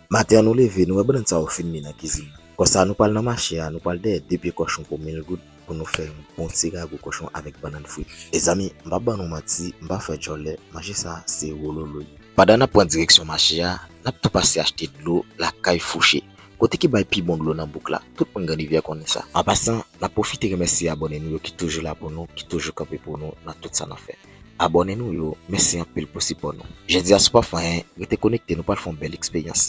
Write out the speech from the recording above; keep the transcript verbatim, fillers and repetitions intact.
Maten an nou leve, nou wè bannann sa yo fin mi nan kizin nan. Konsa nou pral nan mache a, nou pral dèyè de pye kòchon pou mil goud pou nou fè yon bon ti rago kòchon avèk bannann fri. Mezanmi, m p ap ban nou manti, m pa fè djòlè, manje sa se wololoy. Pandan n ap pran direksyon mache a, n ap tou pase achte dlo lakay Fouche, kote ki bay pi bon dlo nan bouk la. Tout moun Grann Rivyè konnen sa. An pasan, n ap pwofite remèsye abòne nou yo ki toujou la pou nou, ki toujou kanpe pou nou nan tout sa n ap fè. Abòne nou yo, mèsi anpil pou sipò nou. Jodi a si w pa fè anyen, rete konekte, nou pral fè yon bèl eksperyans.